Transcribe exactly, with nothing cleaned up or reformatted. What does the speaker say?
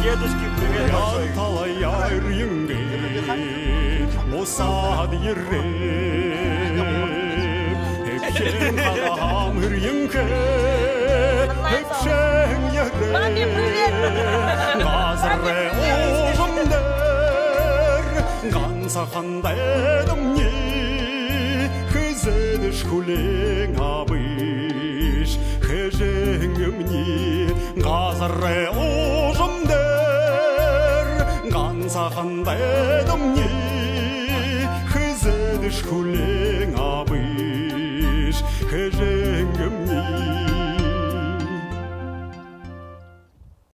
Дедушки, привет большой. Ялталаяа эрьенгээ бусаад ерээ. Эбхиин хадаһаам эрьенгээ эбшэн ерээ. Газарай уужам дээрэ ганса дайдамни хэзээдэшье хүлеэн абыш, хэжээн юмни. Газарай уужам дээрэ ганса дайдамни хэзээдэшье хүлеэн абыш, хэжээн